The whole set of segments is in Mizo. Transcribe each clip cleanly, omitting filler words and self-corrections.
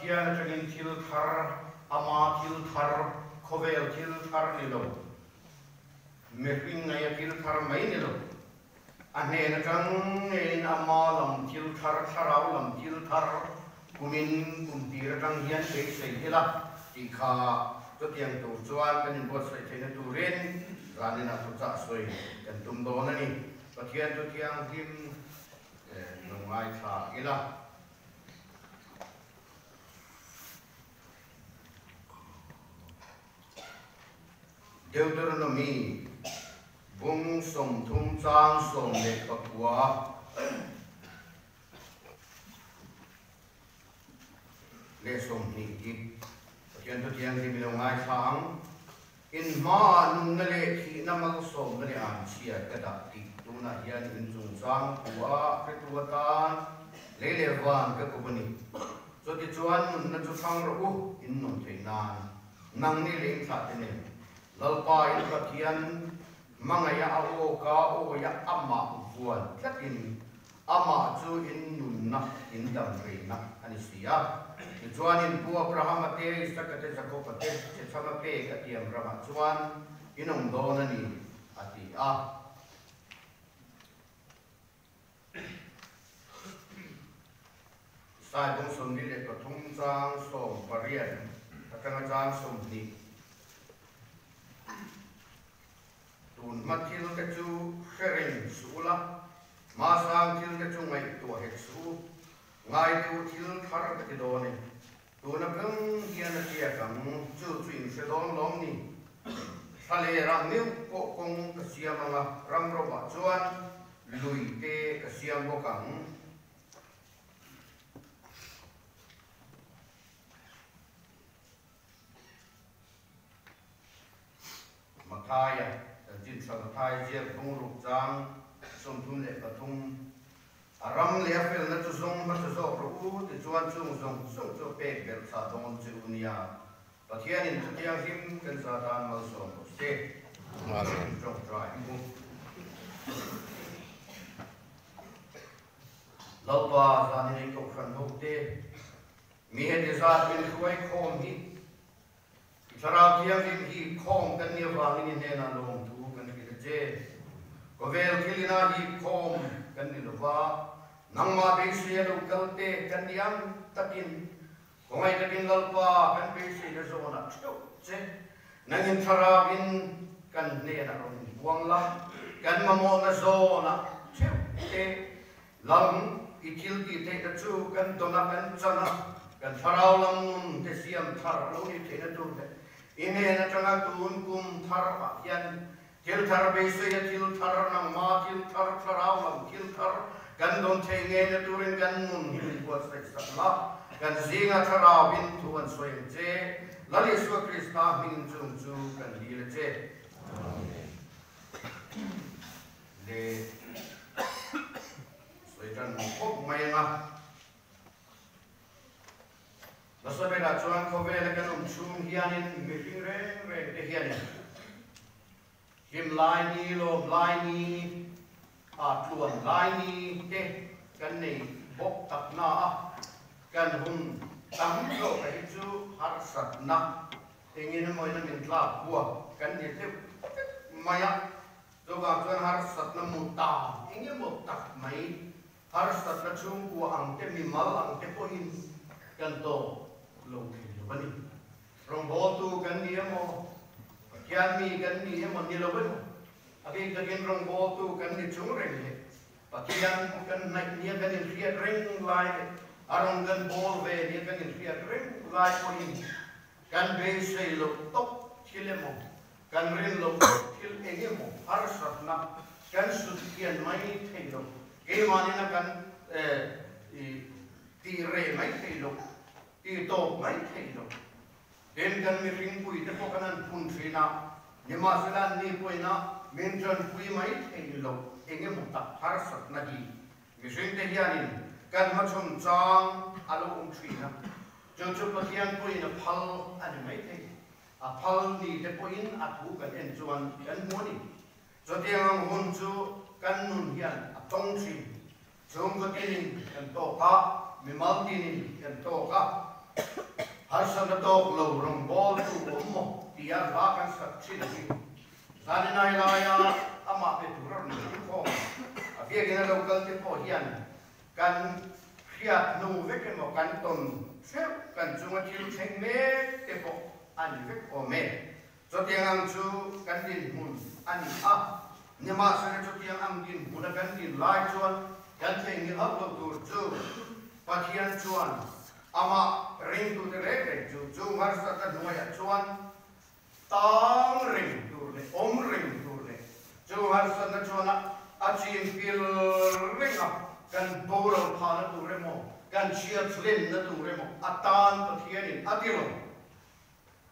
Pathian atangin thil thar, ama thil thar, khawvel thil thar ni lo, mihring ngaia thil thar mai ni lo, a hnen atang ngeiin ama lam thil thar, thlarau lam thil thar kumin kum tir atang hian beisei ila tih kha chutiang tur chuan kan inbuatsaih theihna turin zaninah thuchah sawi kan tum dawn a ni. Pathian chu thianghlim lo ngaithla ila. Deuteronomy bung 30 chang 19 leh 20 hi Pathian thu thianghlim i lo ngaithla ang. In hmaah nunna leh thihna malsawmna leh anchhia ka dah tih tunah hian in chungchang thu-ah hretu atan lei leh van ka kup a ni. Chutichuan nunna chu thlang rawh u, in nun theih nan nangni leh in thlah te nen Lalpa in Pathian hmangaih a aw ka awia amah vuan tlatin Amah chu in nunna, in damreina a ni si a. Tichuan in pu Abrahama te, Isaka te, Jakoba te chhechhama pek a tiam ramah chuan in awm dawn a ni, a ti a. Isai bawng 23 chang 18 atanga chang 20. Tun hma thil te chu hre reng suh ula, hma sang thil te chu ngaihtuah hek suh u. Ngai deuh thil thar ka ti dawn e. Tuna kang hian a tiak ang, chu chu in hre dawn lawm ni? Thla leh rah meuh pawh kawng ka siam ang a, ram rovah chuan lui te ka siam bawk ang. Mathaia, Chanchin Tha Mathai ziak bungruk chang 33, A ram leh a felna chu zawng hmasa zawk rawh u, tichuan chung zawng zawng chu a pek belh thlah dawn che u nia. Pathianin chutiang hlim kan za tan malsawm rawh se. Amen. Tawngtai ang u. Lalpa zanin ei kohhran ho te, mi heti zat min hruai khawm hi I Thlarau Thianghlim hi khawm kan nih avangin i hnenah lawmthu kan hrilh a che. Khawvel thil ina hi khawm kan ni lova, nangmah beisei a lo kal te kan ni ang takin khawngaih takin Lalpa kan beiseina zawnah theuh che. Nangin Thlarauin kan hnenah rawn inpuang la, kan mamawhna zawnah theuh te Lam i thil tih theihna chu kan dawn a, kan chan a, kan thlarau lam nun te siam thar lo ni theihna tur leh i hnen atanga tun kum thar ah hian thil thar beisei a thil thar nangma thil thar thlarau lam thil thar kan dawn theih ngeina turin kan nun hi min buatsaih sak la, kan zinga thlarau in thu an sawi ang che, Lal Isua Krista hming chung chu kan dil a che. Amen. Le sawi tan khawp mai ang a. Hmasa berah chuan khawvela kan awm chhung hianin mihring reng reng te hianin hlim lai ni, lawm lai ni, ah tluan lai ni te kan nei bawk tak na a, kan hun tam zawk a hi chu harsatna engin emawin a min tlak buak kan ni deuh vek mai a. Chuvang chuan harsatna mu ta eng emaw tak mai, harsatna chhungkua ang te, mimal ang te pawhin kan tawk lo thei lo a ni. Rawngbawltu kan ni emaw, Pathian mi kan ni emaw ni lo emaw, a bik takin rawngbawltu kan ni chung reng leh Pathian kan hnaih nia kan inhriat reng lai leh a rawn kan bawl ve nia kan inhriat reng lai pawhin kan beisei loh tawp thil emaw Kan rin loh thil eng emaw harsatna kan sut hian mai thei lo, keimahnin a kan tih reh mai thei lo, tih tawp mai thei lo. Tin, kan mihringpui te pawh kan han phun thin a, nimahsela an ni pawhin a min tanpui mai thei lo eng emaw tak harsatna hi mihringte hianin kan hmachhawn chang a lo awm thin a, chu chu Pathian pawhin a phal a ni mai thei. A phal ni te pawhin a thu kan en chuan kan hmu a ni. Chutiang ang hun chu kan nun hian a tawng thin. Chhungkaw tinin kan tawk a, mimal tinin kan tawk a. Harsatna tawk lo rawngbawltu awm maw tia hla kan sak thin hi zaninai laia amah pe tura rawn thangkhawm a biakina lo kal te pawh hian kan hriat hnu vek emaw kan tawn hreuh kan chunga thil thleng mek te pawh a ni vek awm e. Chutiang ang chu kan dinhmun a ni a, nimahsela chutiang ang dinhmuna kan din lai chuan kan theihnghilh hauh lo tur chu Pathian chuan amah ringtute reng reng chu chu harsatna hnuaiah chuan tang reng tur leh awm reng tur leh chu harsatna chuan a chin pil reng a, kan boral phahna tur emaw, kan chhiat hlenna tur emaw atan Pathianin a ti lo.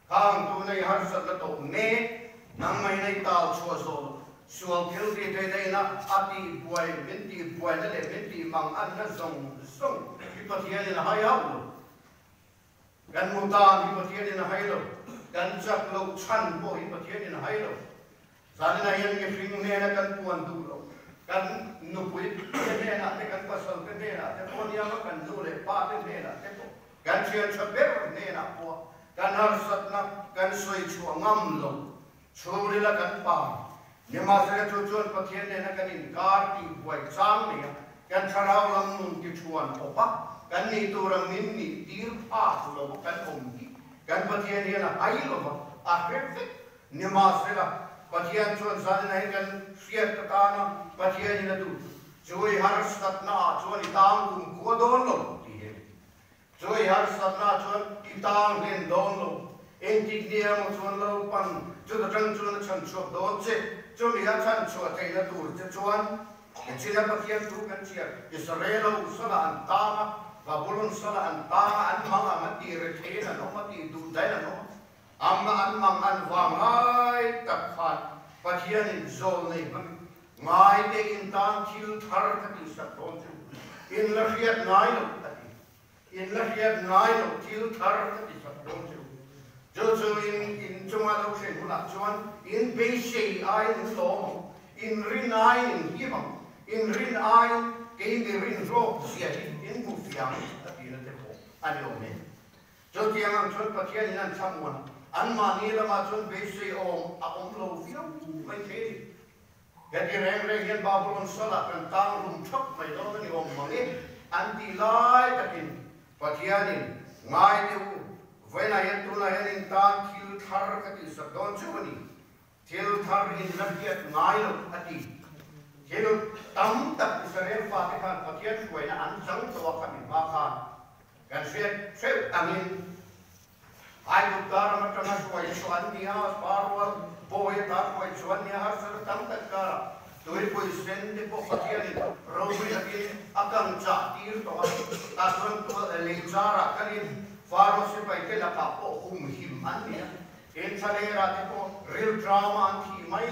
Khang tu nei harsatna tawh mek, nangmah in ei tal chhuah zawh loh, sual thil ti theihna ina a tih buai, min tih buaina leh min tih mang anna zawng zawng hi Pathian in a hai hauh lo. Kan mu tan hi Pathian in a hai lo, kan chak loh chhan pawh hi Pathian in a hai lo. Zaninah hian mihring hnena kan puan duh loh, kan nupui te hnenah te, kan pasal te hnenah te pawh nianga kan nu leh pa te hnenah te pawh, kan thian tha ber hnenah pawh kan harsatna kan sawi chhuah ngam lo. Chhungrila kan pa nimahsela chu chuan Pathian nena kan inkar tih buai chang nei a, kan thlarau lam nun ti thuan awp a, kan nih tur ang min nih tir phak lo kan awm hi kan Pathian hian a hai lo va, a hre vek. Nimahsela, Pathian chuan zanin hi kan hriat ta tan a, Pathianin a duh chu, chu i harsatna ah chuan i tang kum khua dawn lo tih hi a ni. Chu i harsatna ah chuan i tang hlen dawn lo. Engtik ni emaw chuan Lalpan chuta tang chuan a chhan chhuak dawn che. Chumi a chhan chhuah theihna tur che chuan China Pathian thu kan chhiar, Israel ho sala an tang a, Babulon sala an tang a, an mang ang a tih retheiin an awm a tih duh dain an awm a. Amah an mang an vang lai tak khan Pathianin zawl nei hmang ngai te in tan thil thar ka tihsak dawn chu in la hriat ngai loh a ti. In la hriat ngai loh thil thar ka tihsak dawn chu. Chu chu in in chunga lo thlen hunah chuan in beisei aiin in lawm ang, in rin aiin in hlim ang, in rin aiin kei mi rin hlawk zia hi in hmu fiang a tihna te pawh a ni awm e. Chutiang ang chuan Pathianin an thlamuan a, anmahni lamah chuan beisei awm a awm lo viau mai thei a ni. Heti reng reng hian Babulon salah kan tang hlum thap mai dawn a ni awm mang e, an tih lai takin Pathianin, Ngai teh u, vawiinah hian tunah hian in tan thil thar ka tihsak dawn chauh a ni. Thil thar in la hriat ngai lo a ti. Thil tam tak Israel fate khan Pathian hruaina an chang tawh a khami hma khan kan hriat hreuh angin Aigupta ram atanga hruai chhuah an ni a, Pharaoh bawi ata hruai chhuah an ni a, harsatna tam tak karah tuipui sen te pawh Pathianin ropui takin a kang chah tir tawh a, tah chuan lei charah kalin Pharaoh sipaite lakah pawh humhim an ni a. Inthlaler ah te pawh ril drama an thih mai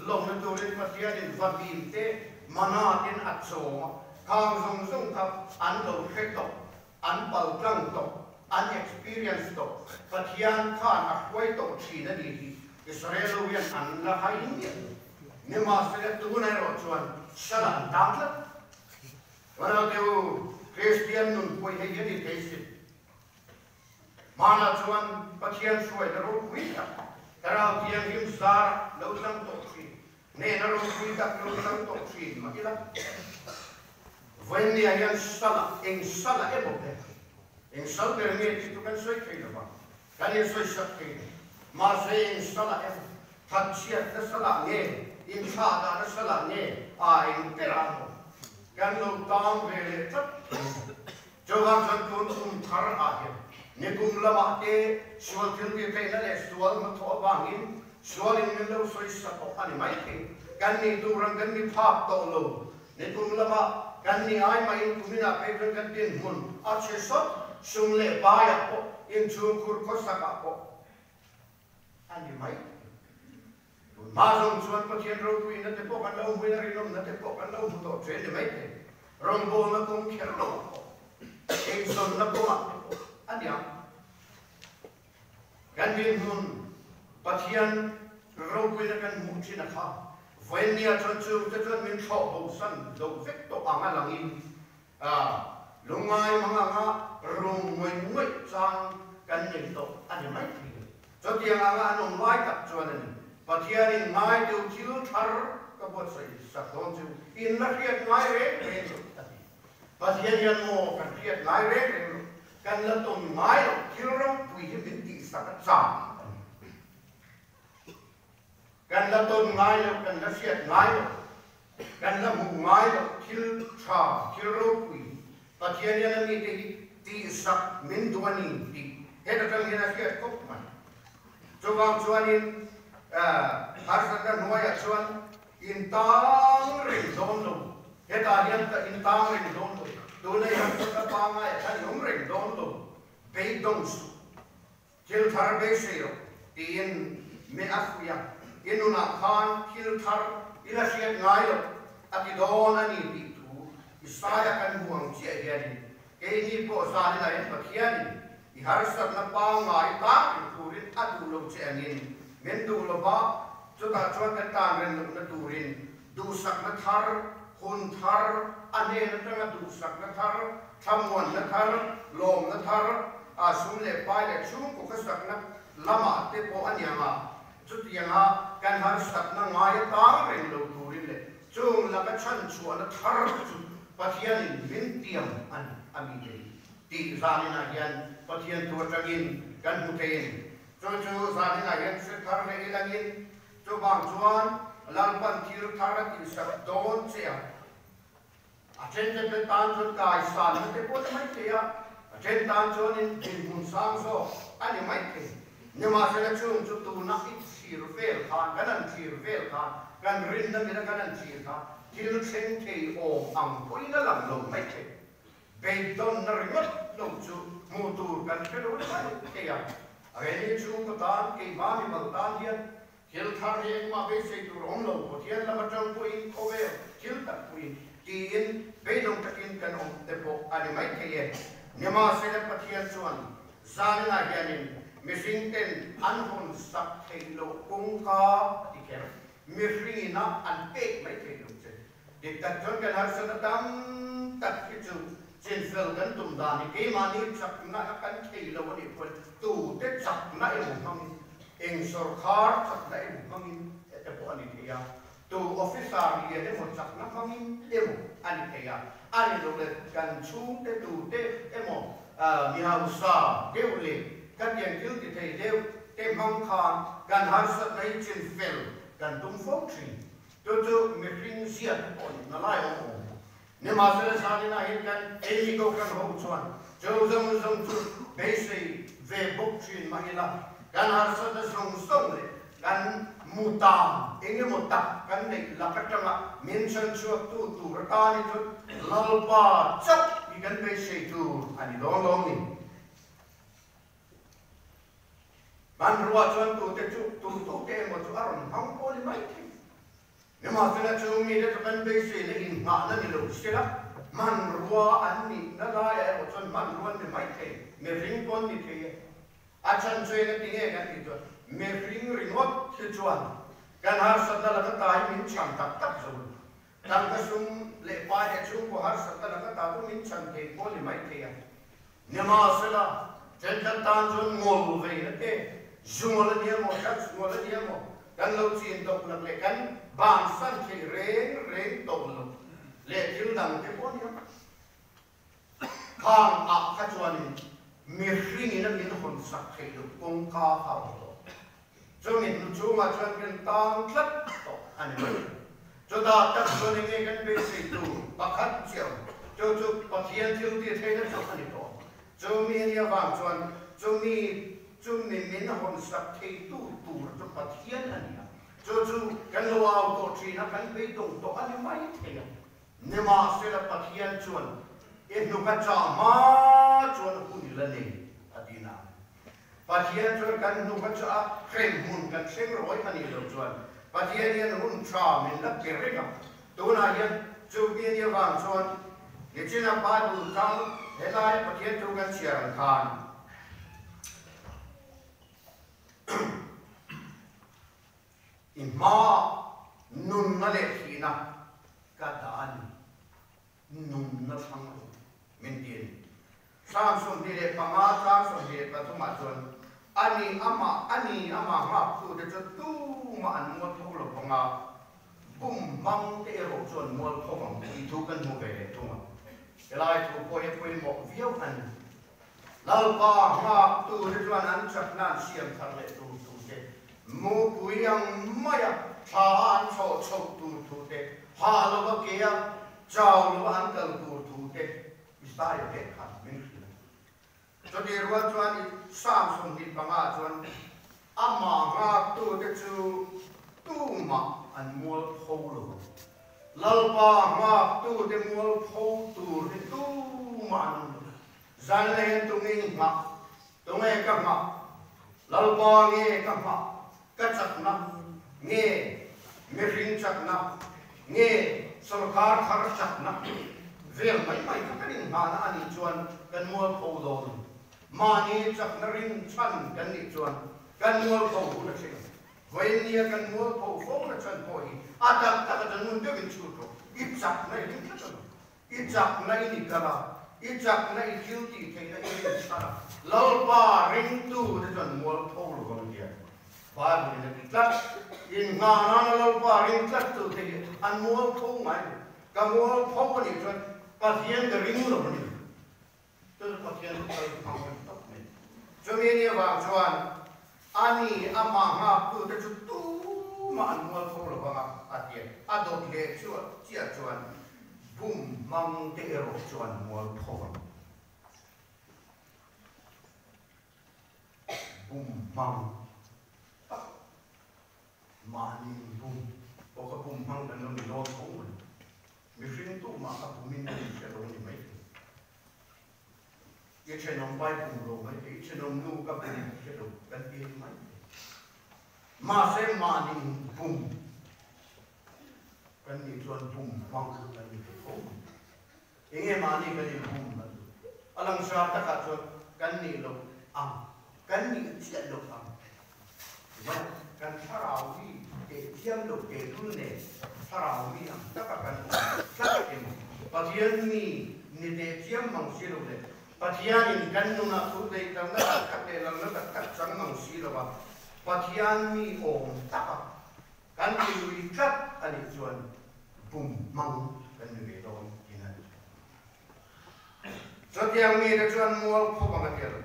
lohna turin Pathianin va hlim te mana ten a chawm a, khang zawng zawng kha an lo hre tawh, an pal tlang tawh, an experience tawh, Pathian khan a hruai tawh thin a ni tih Israel ho hian an la hai miah lo. Nimahsela tun erawh chuan sal an tang tlat. Vanau te u, Kristian nun pawih hei hi a ni thei si. Hmanah chuan Pathian hruaina ropui tak, Thlarau Thianghlim zara lo tlang tawh thin, hnehna ropui tak lo tlang tawh thin mah ila, Vawinia hian sala, eng sala emaw ber, eng sal ber nge tih chu kan sawi thei lo va, kan insawisak thei lo. Mahse eng sala emaw, thatchhiatna salah nge, inthlahdahna salah nge, aa eng berah emaw kan lo tang ve leh tlat thei a ni. Chuvang chuan tun kum thar ah hian nikum lamah te sual thil ti theihna leh sual hnathawh avangin sualin min lo sawi sa tawh a ni mai thei. Kan nih tur ang kan ni phak tawh lo. Nikum lamah kan nih ai mahin kuminah phei chuan kan dinhmun a chhe sawt, sum leh baiah pawh, inchhungkhur khawsakah pawh a ni mai thei. Tun hma zawng chuan Pathian ropuina te pawh kan lo hmuin a rinawmna te pawh kan lo hmu tawh ṭhen ni maithei. Rawngbawlna kawng kher lo ah pawh, eizawnna kawngah te pawh a ni ang. Kan dinhmun Pathian ropuina kan hmuh ṭhin a kha. Vawiinnia chuan chungte chuan min thlawh bosan lo vek tawh ang a langin, lungngai mang anga. rum ngawih ngawih chang kan nei tawh a ni mai thei lo. Chutiang anga an awm lai tak chuan a ni, Pathianin ngaitu thil thar ka buatsaih sak dawn chu in la hriat ngai reng reng lo a ti. Pathian hian maw kan hriat ngai reng reng lo, kan la tawn ngai lo thil ropui hi min tihsak a chang a ni. Kan la tawn ngai lo, kan la hriat ngai lo, kan la hmuh ngai lo thil tha, thil ropui Pathian hian a mite hi tihsak min duh a ni tih heta tang hian a hriat khawp mai. Chuvang chuanin harsatna hnuaiah chuan in tang reng dawn lo, hetah hian in tang reng dawn lo, tuna i harsatna pangaiah khan i awm reng dawn lo, beidawng suh. Thil thar beisei rawh tiin me a fuih a, i nunah khan thil thar i la hriat ngai loh a ti dawn a ni tih thu Isaia kan hmu ang chiah hianin keini pawh zanin ah hian Pathianin i harsatna pangngai tak ring turin a duh lo che angin min duh lo va, chutah chuan kan tan ren lohna turin duhsakna thar, hun thar, a hnen atanga duhsakna thar, thlamuanna thar, lawmna thar, a sum leh pai leh chhungkaw khawsakna lamah te pawh a ni ang a, chutianga kan harsatna ngai atang reng lo turin leh chung laka chhanchhuahna thar chu Pathianin min tiam a ni a mi te hi tih zaninah hian Pathian thu atangin kan hmu thei a ni. Chu chu zaninah hian hre thar leh ilangin chuvang chuan Lalpan thil thar a tihsak dawn che a. A then te te tan chuan kai sanna te pawh a ni mai thei a, a then tan chuanin dinhmun sang zawk a ni mai thei. Nimahsela chung chu tuna i thlir vel khan, kan han thlir vel khan, kan rinna mila kan han thlir khan thil thleng thei awm ang pawhin a lang lo mai thei. Beidawnna ringawt lo chu hmuh tur kan hre lo ni mai thei a. A reni chhungkaw tan, keimah mimal tan hian Thil thar hi engmah beisei tur awm lo, Pathian lam atang pawhin khawvel thil tak pawhin tiin beidawng takin kan awm te pawh a ni maithei e. Nimahsela Pathian chuan zaninah hianin mihring ten an hawn sak theih loh kawngka a ti kher, mihringin a an pek mai thei lo che. Dik tak chuan kan harsatna tam tak hi chu chinfel kan tum dan hi keimahni chakna a kan thei lo a nih pawhin tute chakna emaw hmangin, eng sawrkhar chakna emaw hmangin te pawh a ni thei a, tu officer lian emaw chakna hmangin emaw a ni thei a, a ni lo le kan chhungte tute emaw mi hausa deuh leh khatiang thil ti thei deuh te hmang khan kan harsatna hi chinfel kan tum fo thin. Chu chu mihring ziat te pawh nihna lai awm awm. Nimahsela zaninah hian kan ei ko kan ho chuan chu zawng zawng chu beisei ve bawk thin mah ila, kan harsatna zawng zawng leh kan mutam eng emaw tak kan neih lak atanga min chhanchhuaktu tur atan hi chuan Lalpa chauh hi kan beisei tur a ni dawn lawm ni. Hmanrua chuan tute chu tu tute emaw chu a rawn hmang pawh ni mai thei. Nimahsela chung mite chu kan beisei na inngahna ni lo sela, hmanrua an nihna laiah erawh chuan hmanrua an ni mai thei, mihring pawh an ni thei e. A chhan chu eng a ti nge kan tih chuan mihring ringawt hi chuan kan harsatna laka ta hi min chhan tak tak zo lo. Tangka sum leh pai leh chhungkaw harsatna laka ta chu min chhan thei pawh ni mai thei a. Nimahsela, thenkhat tan chuan ngawl vei na te, zungawl a nia maw, drugs ngawl a nia maw, kan lo chin tawp lak leh kan bansan thei reng reng tawh lo leh thil dang te pawh a nia. Khang ah kha chuanin mihringin a min hawn sak theih loh kawngka kha a awm tawh. Chumi hnu chhungah chuan kan tang tlat tawh a ni mai. Chutah tak chuan enge kan beisei tur pakhat chiah awm, chu chu Pathian thil tih theihna chauh a ni tawh. Chumi a nih avang chuan chumi chumi min hawn sak theitu tur chu Pathian a ni a, chu chu kan lo au tawh thin a, kan beidawng tawh a ni mai thei a. Nimahsela Pathian chuan i hnuka chah hma chuan hun i la nei a ti na. Pathian chuan kan hnu kha chu a hrem hmun kan thleng rawi a nih loh chuan Pathian hian hun tha min la pe reng a. Tunah hian chu mi nia vang chuan nichina Bible tang helaia Pathian thu kan chhiar ang khan i hmaah nunna leh thihna ka dah a ni. Nunna thlang rawh min ti a ni. Psalm 25 chang 23 ah chuan, Ani amah, ani amah nghaktute chu tumah an mualpho lo vang a, bum hmang te erawh chuan mualpho ang tih thu kan hmu ve leh thung a. Helai thu pawh hi pawimawh viau a ni. Lalpa nghaktute chuan an chakna an siam thar leh tur thu te, mupui ang maia thla a an chhawh chhoh tur thu te, hah lova kea chau lova an kal tur thu te Isaia lehkha min hrilh a. Chutih rual chuan i Psalm 25 chuan amah nghaktute chu tumah an mualpho lo vang. Lalpa nghaktute mualpho tur hi tumah an awm lo. Zan leh hian tunge i nghah? Tunge ka nghah? Lalpa nge ka nghah? Ka chakna nge mihring chakna nge sorkar thar chakna vel mai mai kha kan inghahna a nih chuan kan mualpho dawn a ni. Mahni chakna rinchhan kan nih chuan kan mualpho hun a thleng ang. Vawinia kan mualpho fo na chhan pawh hi a tak tak a ngun deuhin chhut rawh. I chakna i ring tlat a lo. I chakna i ni kal a, i chakna i thil tih theihna i rin chhan a, Lalpa ringtu te chuan mualpho lo vang hian Bible in a ti tlat. Inngah nana Lalpa ring tlat tu te hi an mualpho ngai lo. Ka mualpho a nih chuan Pathian ka ring lo a ni. Chu chu Pathian chu kal hmang a ni tawp mai. Chumi ni avang chuan ani amah nghaktute chu tumah an mualpho lo vang a, a ti a. A dawt leh chiah chuan bum hmang te erawh chuan mualpho vang. Bum hmang tak mahni bum pawh kha bum hmang kan lo ni dawn tho mai. Mihring tumah ka bumin a inhre lo ni mai thei. I thenawm pai bum lo mai thei, i thenawm nu ka bum hre lo kan ti ni mai thei. Mahse mahni in bum kan nih chuan bum hmang kan ni ve tho mai. Enge mahni kan in bum na chu? A langsar takah chuan kan nih loh ang, kan nih chiah loh ang. Mai kan thlarau mi teh thiam loh teh dul nen thlarau mi ang taka kan awm tlat emaw? Pathian mi ni teh thiam mang si lo leh Pathianin kan nunah thu tleitlangna tak tak leh lalna tak tak chang mang si lova Pathian mi awm taka kan ti lui tlat a nih chuan bum hmang kan ni ve dawn tihna a ni. Chutiang mite chuan mualpho ang a ti a lo.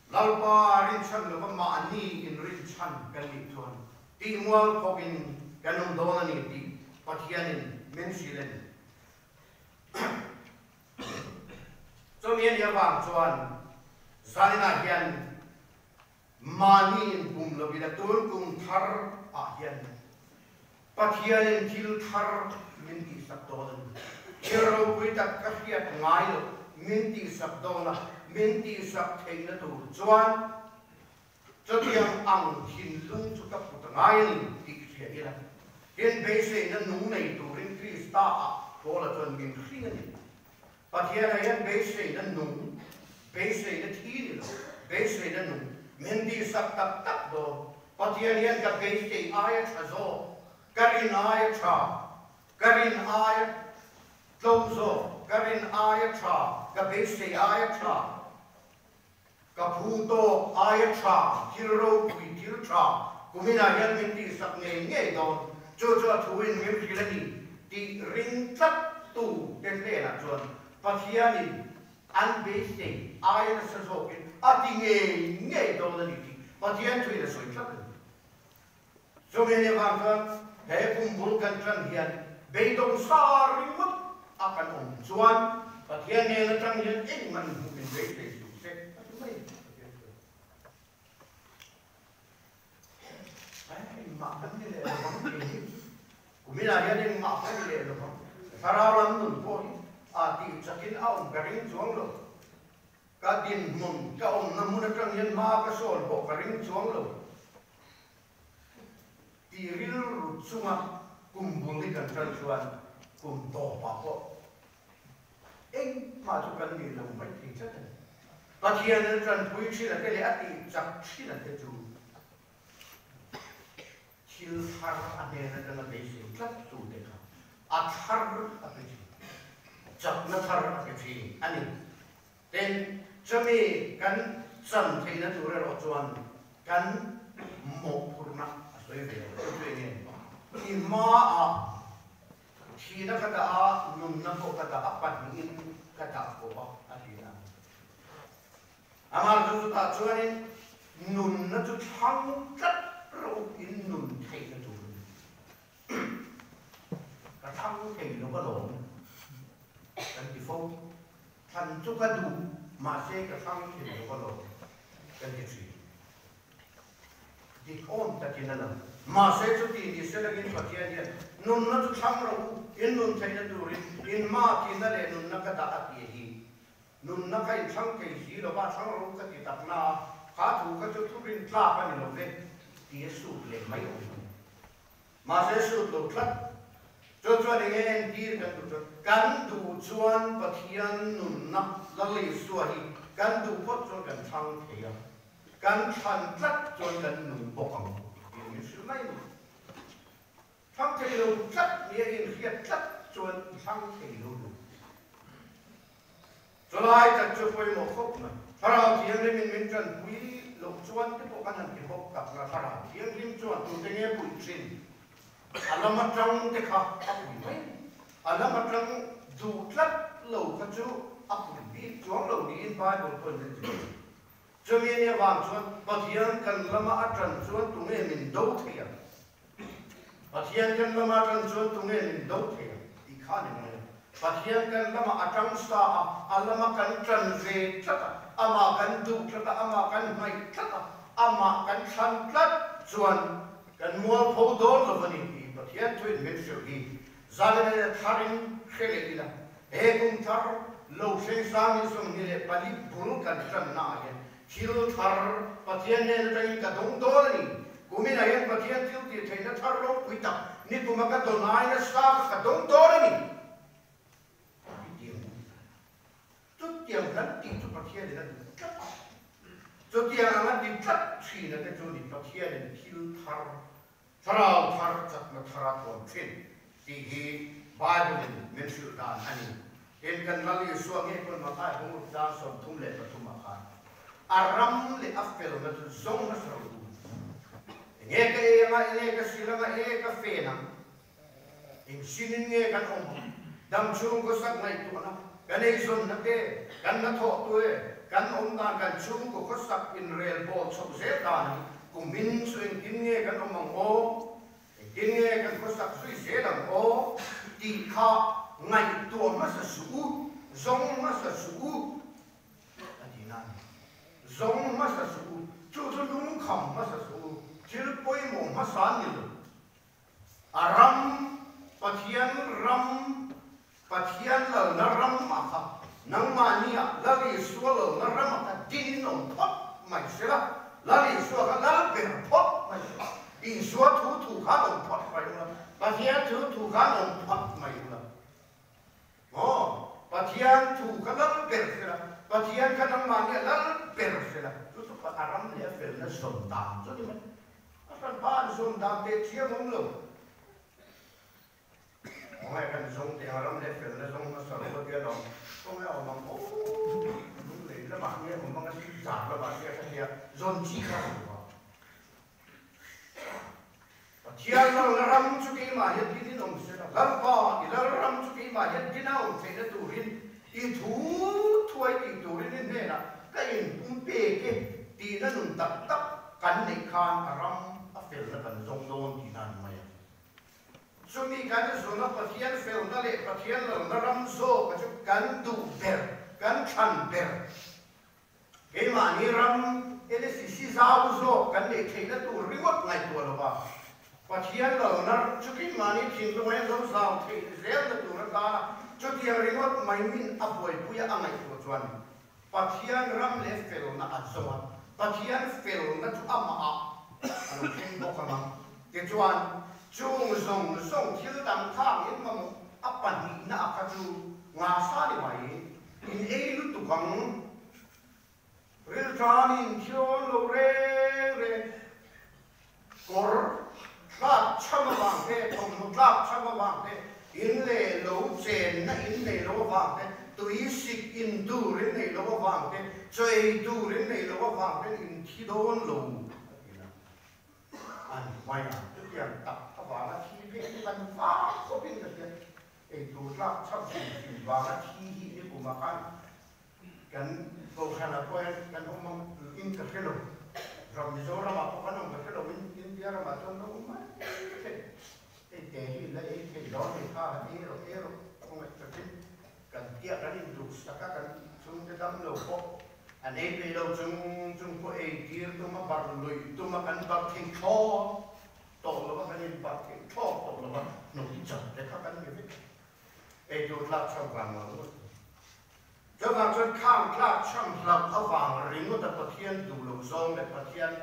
Lalpa rinchhan lova mahni inrinchhan kan nih chuan tihmual khawpin kan awm dawn a ni tih Pathianin min hrilh a ni. Chumi a nih avang chuan zaninah hian mahni inpum lovin a tun kum thar ah hian Pathianin thil thar min tihsak dawn a ni. Thil ropui tak ka hriat ngai lo min tihsak dawn a, min tihsak theihna tur chuan chutiang ang thinlung chu ka put ngai a ni tih hria ila. Tin, beiseina nung nei turin Krista-ah Paula chuan min hring a ni. Pathianah hian beiseina nung, beiseina thi ni lo, beiseina nung min tihsak tak tak dawn. Pathian hian ka beisei aia tha zawk, ka rin aia tha, ka rin aia tlo zawk, ka rin aia tha, ka beisei aia tha, ka phu tawk aia tha, thil ropui thil tha kuminah hian min tihsak ngei ngei dawn. Chu chu a thuin min hrilh a ni tih ring tlat tu te hnenah chuan Pathianin an beisei aia nasa zawkin a ti ngei ngei dawn a ni tih Pathian thuin a sawi tlat a ni. Chumi ni vang chuan he kum bul kan tan hian beidawng sa ringawt a kan awm chuan Pathian nen atang hian engmah inhmuh min beisei suh se a ti mai Pathian chuan. Engmah kan ni leh lovang tih hi kuminah hian engmah kan ni leh lovang. Thlarau lam nun pawh hi a tih chakin a awm ka ring chuang lo. Ka dinhmun ka awmna hmun atang hian hma ka sawn pawh ka ring chuang lo. Tih rilru chunga kum bul hi kan tan chuan kum tawpah pawh engmah chu kan nih lo mai thei tlat a ni. Pathian an tanpui thin a te leh a tih chak thin a te chu thil thar a hnen atanga beisei tlat tu te kha a thar a pe thin, chakna thar a pe thin a ni. Tin, chumi kan chan theihna tur erawh chuan kan mawhphurhna a sawi ve lo. Chu chu enge? I hmaah thihna ka dah a, nunna pawh ka dah a, pahnihin ka dah kawp a, a ti a. Amah chu chutah chuanin nunna chu thlang tlat rawh u, in nun theihna tur a ni. Ka thlang thei lo alawm kan ti fo. Thlan chu ka duh, mahse ka thlang thei lo alawm kan ti thin. Dik awm takin a lang. Mahse chuti ni se langin Pathian hian nunna chu thlang rawh u, in nun theihna turin in ma tihna leh nunna ka dah a ti hi. Nunna ka inthlang thei si lo va, thlang rawh u ka ti tak na a, kha thu kha chu thurin tlak a ni lo ve ti a sut leh mai awm a ni. Mahse sut lo tlat. Chu chuan eng nge entir kan duh chuan, kan duh chuan Pathian nunna Lal Isua hi kan duh phawt chuan kan thlang thei a, kan thlan tlat chuan kan nung bawk ang tih min hrilh mai a ni. Thlang thei lo tlat nia inhriat tlat chuan i thlang thei lo duh. Chulai tak chu pawimawh khawp mai. Thlarau Thianghlimin min tanpui loh chuan te pawh kan han ti bawk tak na. Thlarau Thianghlim chuan tute nge puih thin? A lam atang te kha a pui mai. A lam atang duh tlat lo kha chu a pui bik chuang lo niin Bible pawhin min ti. Chumi ania vang chuan Pathian kan lama a tan chuan tunge min do thei ang? Pathian kan lama ṭan chuan tunge min do thei ang tih kha a ni mai a. Pathian kan lamah a ṭang sa a, a lama kan ṭan ve tlat a, amah kan duh tlat a, amah kan hnaih tlat a, amah kan thlan tlat chuan kan mualpho dawn lo a ni tih Pathian thuin min hrilh hi zalin a tharin hre leh ila. He kum thar lo thleng sangin 24 bul kan ṭanna ah hian Thil thar Pathian hnen atangin ka dawng dawn a ni. Kuminah hian Pathian thil tih theihna thar ropui tak ni kuma ka dawn ai nasa kha ka dawng dawn a ni. Ti tiang u. Chutiang kan tih chu Pathianin a duh tlat. Chutiang anga ti tlat thina te chu ni Pathianin thil thar, thlarau thar chakna thar a tuam thin tih hi Bible-in min hrilh dan a ni. Tin, kan Lal Isua nge pawn Mathai bung ruk 33 ah khan a ram leh a felna chu zawng hmasa rawh u. Enge ka ei anga, enge ka sil anga, enge ka fen ang? Eng sinin nge kan awm ang? Dam chhung khawsak ngaihtuahna, kan eizawnna te, kan hnathawh tu e, kan awm dan, kan chhungkaw khawsak inrelbawl chhoh zel dan hi kumin chu engtin nge kan awm ang aw? Engtin nge kan khawsak zui zel ang aw tih kha ngaihtuah hmasa suh u, zawng hmasa suh u a ti na a ni. Zawng hmasa suh u, chu chu lungkham hmasa suh u, thil pawimawh hmasa an ni lo. A ram, Pathian ram, Pathian lalna ram ah kha nangmahni ah Lal Isua lalna ram ah kha din awm phawt mai se la, Lal Isua kha lal ber phawt mai se la, Isua thu thu khan awm phawt mai ula, Pathian thu thu khan awm phawt mai ula. Maw? Pathian thu kha lal ber se la, Pathian kha nangmahni ah lal ber se la, chu chu a ram leh a felna zawn dan chu a ni mai. A hranpa an zawn dan teh thiam awm lo. Khawngaih kan zawng teh ang ram leh felna zawng hmasa lo a tia lawm. Khawngaih a awm ang aw lunglei lamah nge awm ang a si zar lamah sia ka tia zawn chi kha a ni lo a. Pathian lalna ram chu keimah hian dinin awm se la, Lalpa i lalram chu keimah hian dina awm theihna turin i thu thuai tih turin i hnenah ka inpum pek e tihna nun tak tak kan neih khan a ram a felna kan zawng dawn tihna a ni mai a. Chumi kan zuna Pathian felna leh Pathian lalna ram zawka chu kan duh ber, kan thlan ber. Keimahni ram LSCC zau zawk kan neih theihna tur ringawt ngaihtuah lova Pathian lalna chu keimahni thinlunga hian lo zau theih zelna tur atana chutiang ringawt mai min a buaipuia a ngaihtuah chuan Pathian ram leh felna a zawng a, Pathian felna chu amah ah a lo thleng bawk ang a. Tichuan, chung zawng zawng thil dang khang in mamawh a pahnihna ah kha chu nga sa ni mai, in ei lutuk ang. Rilṭam in thiawn lo reng reng, kawr tlak chham avang te, thawmhnaw tlak chham avang te, in leh lo chenna in nei lo avang te, tui sik in tur in nei lo. loh avang te, chaw ei tur in neih loh avang ten in thi dawn lo a ti na. An hmaiah chutiang tak avanga thi phei chu kan vak khawpin ka hria. Ei tur tlak chhak hrim hrim vanga thi hi ni kumah khan kan Kohhranah pawh hian kan awm ang in ka hre lo. Ram Mizoramah pawh kan awm ka hre lo in India ramah chuan kan awm mai thei. Hei te hi la ei thei lo a ni kha han ei rawh ei rawh khawngaih takin kan tia kan induhsak a kan chhungte dam lo pawh an ei peih lo chung chung pawh ei tir tum a bar luih tum a kan bar thei thlawt tawh lo a kan in bar thei thlawt tawh lo a hnuk chak te kha kan ni vek ei tur tlak chham vang lo ngawt chuvang chuan khang tlak chham hlauh avang ringawt a Pathian duh loh zawng leh Pathian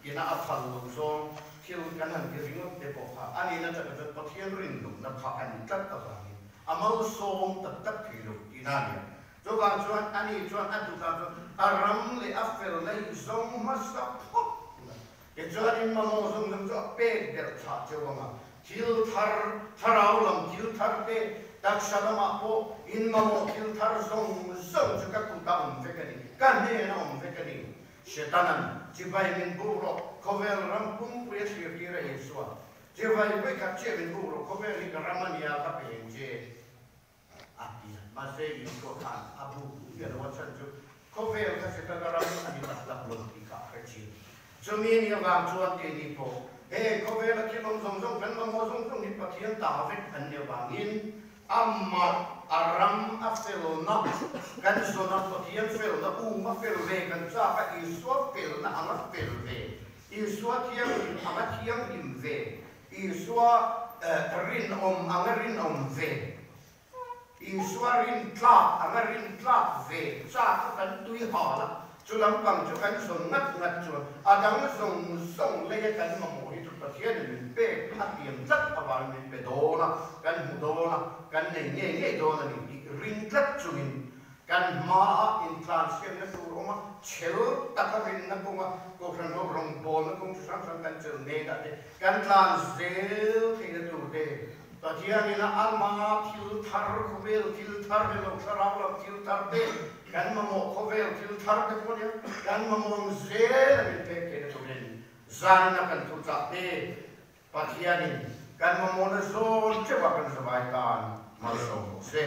Ina a phal loh zawng thil kan han ti ringawt te pawh kha a nihna takah chuan Pathian rinloh kha a ni tlat avangin a malsawm tak tak thei lo tihna a ni a. Chuvang chuan ani chuan a tukah chuan a ram leh a felna hi zawng hmasa phawt la. Tichuanin mamawh zawng zawng chu a pek ber thlah cheu ang a, thil thar, thlarau lam thil thar te, taksa lamah pawh in mamawh thil thar zawng zawng chu ka kutah awm vek a ni, ka hnenah awm vek a ni. Setanan, Chibai min buk rawh, khawvel ram pumpuia thlir tir a Isua. Chibai vawikhat chiah min buk rawh, khawvel hi ka ram a nia, ka pe ang che, a ti a. Mahse, Isua khan a buk miah lo a chhan chu khawvel kha Setana ram a ni tak tak lo tih kha a hre chin. Chumi ni avang chuan keini pawh he khawvela thil awm zawng zawng kan mamawh zawng zawng hi Pathian ta vek an ni avangin Amah a ram a felna kan zawn a, Pathian felna um a fel ve kan chak a, Isua felna ang a fel ve, Isua thianghlim ang a thianghlim ve, Isua rinawm ang a rinawm ve, Isua rintlak ang a rintlak ve chak a kan tui hal a, chu lampang chu kan zawn ngat ngat chuan a dang zawng zawng leia kan mamawh hi chu Pathianin min pek a tiam tlat avangin min pe dawn a, kan hmu dawn a, kan nei ngei ngei dawn a ni tih ring tlat chungin kan hmaah intlansiamna tur awm a, chhel taka rinna kawnga Kohhran ho rawngbawlna kawng chi hrang hrang kan chel mek ah te kan tlan zel theihna tur te Pathianin a ama thil thar khawvel thil thar ni lo thlarau lam thil thar te kan mamawh khawvel thil thar te pawh nia kan mamawh ang zel a min pek theihna turin zanina kan thuchah te Pathianin kan mamawhna zawn teuh a kan zavai tan malsawm bawk se.